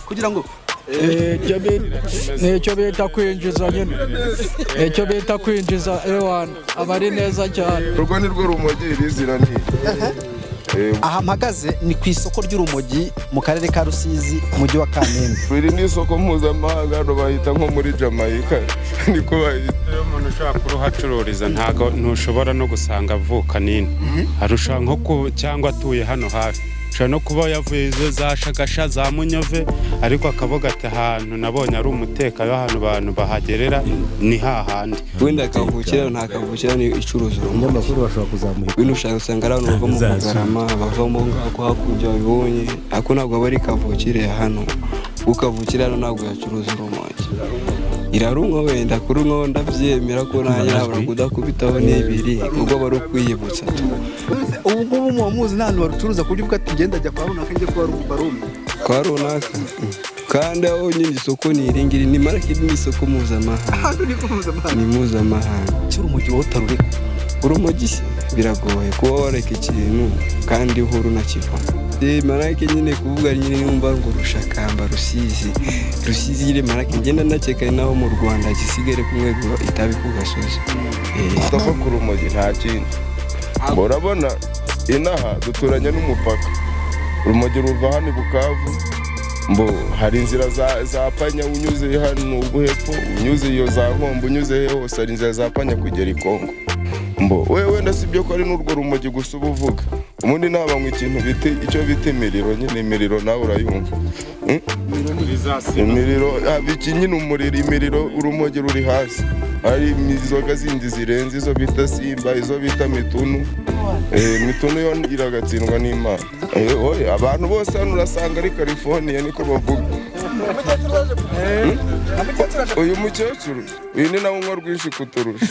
Kugira ngo Nicyo bita kwinjiza nyine, nicyo bita kwinjiza. Ewana, aba ari neza cyane. Urwo ni rwo rumogi rizira ni Aha mpagaze ni ku isoko ry'urumogi mu karere ka Rusizi, umujyi wa Kamembe. Iri ni isoko mpuzamahanga, hano bahita nko muri Jamaica, niko bahita. Iyo umuntu ushobora kuruhacururiza, ntago ntushobora no gusanga avuka nino, arusha nko cyangwa atuye hano hafi. Ushobora no kuba yavuye izo za Shagasha, za Munyove, ariko akavuga ati: "Ahantu nabonye ari umutekano, ahantu abantu bahagerera ni hahandi." Wenda kavukira, nta kavukira ni icuruza urumogi. Umunyamakuru bashobora kuzamuha. Wenda ushaka usanga ari abantu bava mu Bugarama, bavamo ngaho hakurya babibonye, ariko ntabwo aba ari kavukire ya hano. Ukavukira hano ntabwo yacuruza urumogi. Irarunywa wenda, kurunywaho ndabyemera ko nanjye nabura kudakubitaho n'ibiri, kuko aba ari ukwiyibutsa tu. Ubu ngubu muba muzi n'ahantu barucuruza, ku buryo uvuga ati: "Ngenda ajya kwa runaka, njye kuba barumwe"? Kwa runaka, kandi aho nyine isoko ni iri ngiri, ni market, ni isoko mpuzamahanga. Hano ni mpuzamahanga. Ni mpuzamahanga. Cy'urumogi wowe utarureka? Urumogi se biragoye kuba wareka ikintu kandi uhora unakivamo. Marake nyine kuvuga nyine numva ngo Rushakamba, Rusizi, Rusizi nyine marake ngenda ndakeka ari naho mu Rwanda gisigare kunywegwa itabi ku gasozi. Utava ku rumogi nta kindi. Urabona inaha duturanye n'umupaka, urumogi ruva hano i Bukavu. Mbo hari inzira za panya, unyuze hano ubwo hepfo, unyuze iyo za Nkombo, unyuze he hose, hari inzira za panya kugera i Kongo. Mbo we wenda si byo ko ari n'urwo rumogi gusa uba uvuga, ubundi nabanywa ikintu bita, icyo bita imiriro nyine. Imiriro nawe urayumva? Imiriro iki nyine, umuriro, imiriro. Urumogi ruri hasi, hari inzoga zindi zirenze, izo bita Simba, izo bita mitunu. Mitunu yo iragatsindwa n'Imana. Oya, abantu bose hano urasanga ari California, niko bavuga. Uyu mukecuru uyu ni nawe unywa rwinshi kuturusha.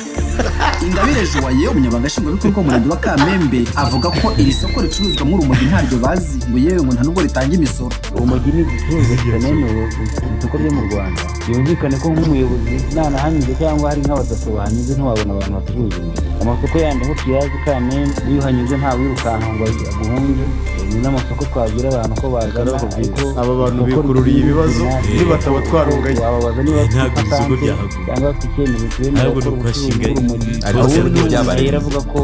Ingabire Joye, umunyamabanga nshingwabikorwa w'umurenge wa Kamembe, avuga ko iri soko ricuruzwamo urumogi ntaryo bazi, ngo yewe ngo nta nubwo ritanga imisoro. Urumogi ni igicuruzwa kitanemewe ku isoko ryo mu Rwanda. Byumvikane ko nk'umuyobozi nanahanyuze cyangwa hari nk'abadaso bahanyuze, ntiwabona abantu bacuruza urumogi. Amasoko yandi aho tuyazi Kamembe, iyo uhanyuze ntawirukanka ngo aguhunge. Ni n'amasoko twabwira abantu ko bagana, ariko Aba bantu gukora bikururiye ibibazo nibataba twarunganye. Wababaza niba bafite Ntabwo iri soko patante ryahaguma. cyangwa bafite icyemezo kibemerera Ahubwo ni gukora ubucuruzi ukuhashinga bw'urumogi. Ariko Ahubwo se ntibyabarenze. ahera avuga ko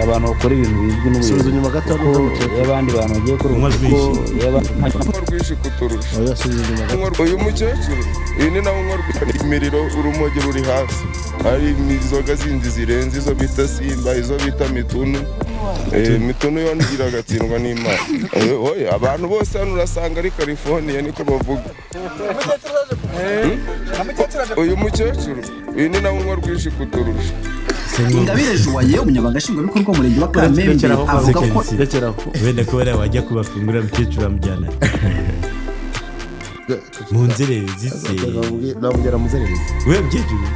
abantu bakora ibintu bizwi Subiza n'ubuyobozi, inyuma gato kuko n'undi mukecuru. iyo abandi bantu bagiye gukora Unywa kuko rwinshi. iyo abandi Unywa rwinshi kuturusha. Oya, subiza inyuma gato. Uyu mukecuru uyu ni nawe unywa rwinshi. Imiriro, urumogi ruri hasi, hari inzoga zindi zirenze, izo bita Simba, izo bita mitunu. Mitunu yo iragatsindwa n'Imana. Oya, abantu bose hano urasanga ari California, niko bavuga. Uyu mukecuru uyu ni nawe unywa rwinshi kuturusha. Ingabire Joye, umunyamabanga nshingwabikorwa w'umurenge wa Kamembe, avuga ko Rekeraho. Wenda ko bariya wajya kubafungura, mukecuru bamujyana mu nzererezi se? Namugera mu nzererezi. We mukecuru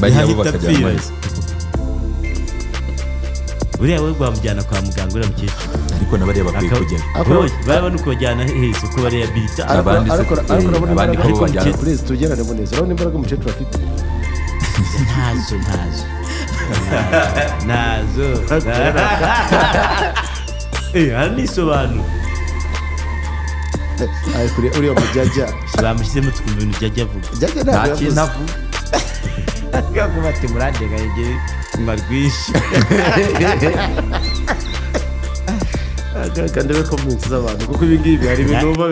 Bajya bo yahita bakajya apfira. amazi. Uriya we rwamujyana kwa muganga, uriya mukecuru. Ariko na bariya bakwiye kujyayo. Baba ni ukubajyana heza uko barehabilita. Abandi se- Ariko urabona abandi imbaraga ko Ariko bajyana. Please, tugerane neza, urabona imbaraga umukecuru afite? Ntazo, ntazo, ntazo. Haranisobanura. Ariko uriya mujyajya Bamushyizemo tukumva ibintu byajya avuga. Jyajya Nta ntabwo kintu yavuze. avuga. Kavuga ati: "Murandenganye, nywa rwinshi." Reka ndebe comments z'abantu, kuko ibi ngibi hari ibintu wumva.